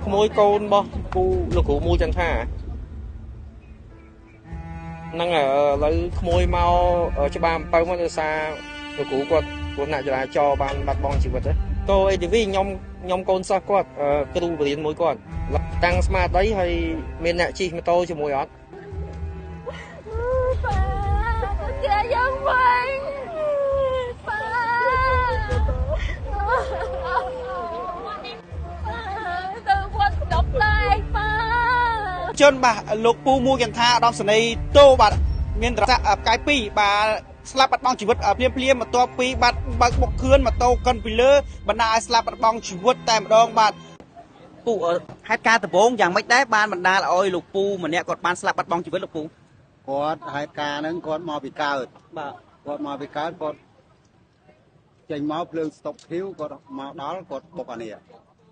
ក្មួយកូនរបស់ពូលោកគ្រូមូចន្ទថាហ្នឹងឥឡូវក្មួយមកច្បារអំពៅមកដោយសារលោកគ្រូគាត់គ្រោះថ្នាក់ចរាចរណ៍បានបាត់បង់ជីវិតតោ ATV ខ្ញុំកូនសិស្សគាត់គ្រូបរិញ្ញាមួយគាត់តាំងស្មារតីហើយមានអ្នកជិះម៉ូតូជាមួយអត់ ប៉ាទៅយើងវិញប៉ាទៅវត្តស្ដប់ឡែកប៉ា ជនបាទលោកពូមួយកន្ថាឧត្តមសេនីយ៍តូបាទមានត្រស័កផ្កាយ2បាទស្លាប់បាត់បង់ជីវិតភ្លាមភ្លាមបន្ទាប់ពីបាទបើកបុកខឿនម៉ូតូកិនពីលើបណ្ដាលឲ្យស្លាប់បាត់បង់ជីវិតតែម្ដងបាទពូហេតុការណ៍ដំបូងយ៉ាងម៉េចដែរបានបណ្ដាលឲ្យលោកពូម្នាក់គាត់បានស្លាប់បាត់បង់ជីវិតលោកពូ គាត់ហេតុការណ៍ហ្នឹងគាត់មកពីកើត បាទ គាត់មកពីកើតគាត់ចេញមកភ្លើងស្តុកខៀវគាត់មកដល់គាត់បុកអានេះ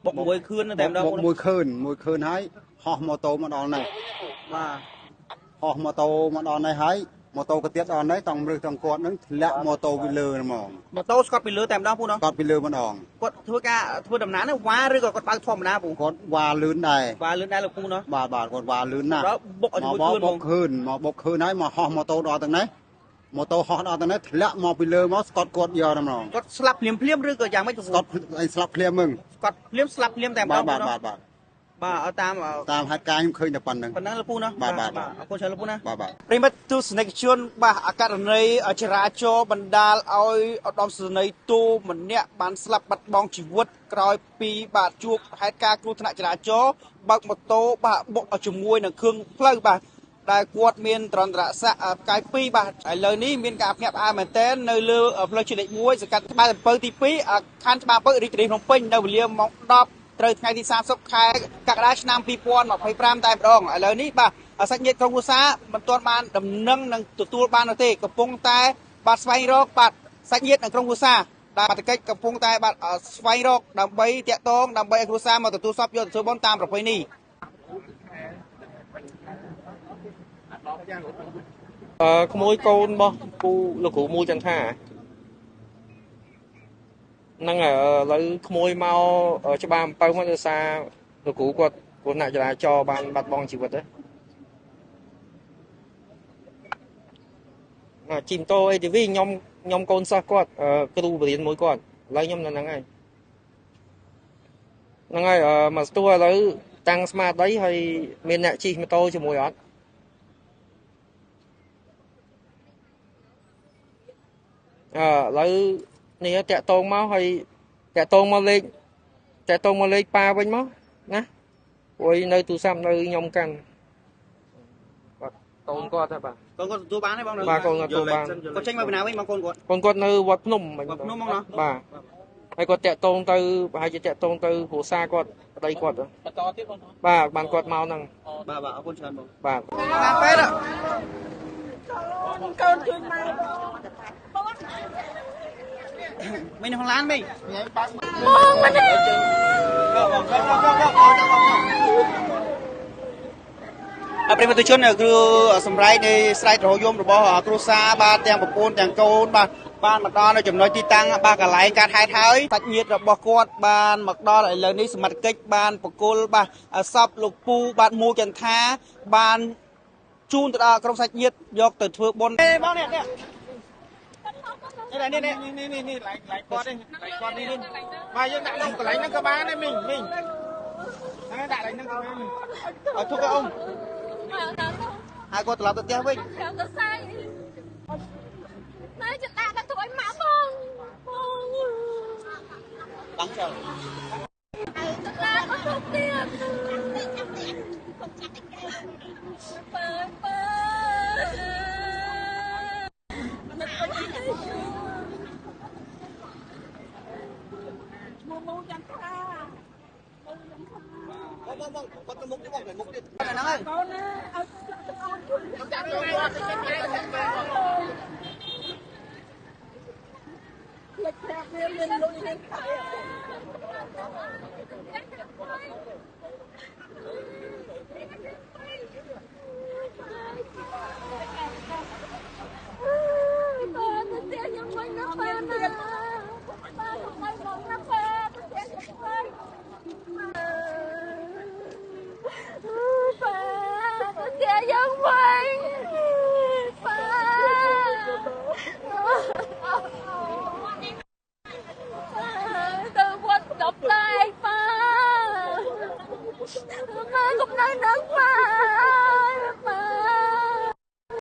បុកមួយខឿនតែម្ដង បុកមួយខឿនមួយខឿនហើយហោះម៉ូតូមកដល់នេះ បាទ ហោះម៉ូតូមកដល់នេះហើយម៉ូតូក៏ទៀតដល់នេះតង់រឹសតង់គាត់នឹងធ្លាក់ម៉ូតូពីលើហ្មង ម៉ូតូស្កត់ពីលើតែម្ដងពូណោះ ស្កត់ពីលើម្ដង គាត់ធ្វើការធ្វើដំណើរនេះវ៉ាឬក៏គាត់បើកធម្មតាពូ គាត់វ៉ាលឿនដែរ វ៉ាលឿនដែរលោកពូណោះ បាទបាទគាត់វ៉ាលឿនណាស់ បុកឲ្យមួយខឿន បុកខឿនមកបុកខឿនហើយមកហោះម៉ូតូដល់ទាំងនេះម៉ូតូហោះដល់ទាំងនេះធ្លាក់មកពីលើមកស្កត់គាត់យកតែម្ដង គាត់ស្លាប់ភ្លាមភ្លាមឬក៏យ៉ាងម៉េច ស្កត់អីស្លាប់ភ្លាមមឹង ស្កត់ភ្លាមស្លាប់ភ្លាមតែម្ដង បាទបាទបាទ បាទឲ្យតាម តាមហេតុការណ៍ខ្ញុំឃើញតែប៉ុណ្្នឹង ប៉ុណ្ណឹងលោកពូណា បាទបាទ អរគុណច្រើនលោកពូណា បាទបាទ ប្រិមិត្តទស្សនិកជនបាទអករណីចរាចរណ៍បណ្ដាលឲ្យឧត្តមសេនីយ៍តូម្នាក់បានស្លាប់បាត់បង់ជីវិតក្រោយពីបាទជួបហេតុការណ៍គ្រោះថ្នាក់ចរាចរណ៍បើកម៉ូតូបាទបុកជាមួយនឹងគ្រឿងផ្លូវបាទដែលគាត់មានត្រន្តរស័ក្តិផ្កាយ2បាទឥឡូវនេះមានការភ្ញាក់ផ្អើលមែនទែននៅលើផ្លូវជាតិលេខ1សង្កាត់ក្បាលអំពៅទី2ខណ្ឌច្បារអំពៅរាជធានីភ្នំពេញនៅវេលាម៉ោង10ត្រូវថ្ងៃទី30ខែកក្កដាឆ្នាំ2025តែម្ដងឥឡូវនេះបាទសាច់ញាតិក្រុមគ្រួសារមិនទាន់បានដំណឹងនឹងទទួលបាននោះទេកំពុងតែបាទស្វែងរកបាទសាច់ញាតិនិងក្រុមគ្រួសារដែលបាតកិច្ចកំពុងតែបាទស្វែងរកដើម្បីតាក់ទងដើម្បីឲ្យគ្រួសារមកទទួលសពយកទៅធ្វើបុណ្យតាមប្រពៃណី ក្មួយកូនរបស់ពូលោកគ្រូមូចន្ទថាហ្នឹងឥឡូវក្មួយមកច្បារអំពៅមកដោយសារលោកគ្រូគាត់គ្រោះថ្នាក់ចរាចរណ៍បានបាត់បង់ជីវិតណាជិះម៉ូតូ ATV ខ្ញុំកូនសិស្សគាត់គ្រូបរិញ្ញាមួយគាត់ឥឡូវខ្ញុំនៅហ្នឹងហើយហ្នឹងហើយមកស្ទួឥឡូវតាំងស្មារតីហើយមានអ្នកជិះម៉ូតូជាមួយអត់ឥឡូវនេះតាក់តងមកហើយតាក់តងមកលេខតាក់តងមកលេខប៉ាវិញមកណាព្រោះនៅទូរស័ព្ទនៅខ្ញុំកាន់បាទកូនគាត់ហ៎បាទ កូនគាត់ទទួលបានទេបង បាទកូនគាត់ទទួលបាន គាត់ចេញមកពីណាវិញបងកូនគាត់ កូនគាត់នៅវត្តភ្នំ វត្តភ្នំហ្មងណា បាទហើយគាត់តាក់តងទៅប្រហែលជាតាក់តងទៅគ្រួសារគាត់ប្តីគាត់ បន្តទៀតបង បាទបានគាត់មកហ្នឹង បាទបាទអរគុណច្រើនបង បាទ តាមពេទ្យ កូនជួយម៉ែបង មិនក្នុងឡានវិញ បងមិនទេ បងបងបងអប្រិមត្តជនគឺសម្រែកនៃស្រែករយមរបស់គ្រួសារបាទទាំងប្រពន្ធទាំងកូនបាទបានមកដល់នៅចំណុចទីតាំងបាទកន្លែងកើតហេតុហើយសាច់ញាតិរបស់គាត់បានមកដល់ឥឡូវនេះសមត្ថកិច្ចបានបកគលបាទសពលោកពូបាទមូចន្ទថាបានជូនទៅដល់ក្រុមសាច់ញាតិយកទៅធ្វើបុណ្យបងនេះនេះនេះនេះ នេះនេះឡែកឡែកគាត់នេះឡែកគាត់នេះនេះបាទយើងដាក់ក្នុងកន្លែងហ្នឹងក៏បានដែរមីងមីងហ្នឹងដាក់កន្លែងហ្នឹងក៏បាន ឲ្យធុកឲ្យអ៊ំហើយគាត់ត្រឡប់ទៅផ្ទះវិញ ទៅសៃណែจะដាក់ដល់ធ្វើឲ្យម៉ាក់បងបង បាំងចោល ទៅឡានមកធុកទៀតប៉ើប៉ើ បងបងគាត់ទៅមុខនេះបងទៅមុខទៀតហ្នឹងហើយក ូនណាឲ្យអូនជួយ ចាប់ចូលគាត់ចាប់ លេចប្រាប់វាមានលុយមានខែប៉ាទៅផ្ទះខ្ញុំវិញណាប៉ាណាប៉ាកុំឲ្យមកណាប៉ាទៅផ្ទះខ្ញុំវិញ ម៉ែកុំនៅនឹងម៉ែ។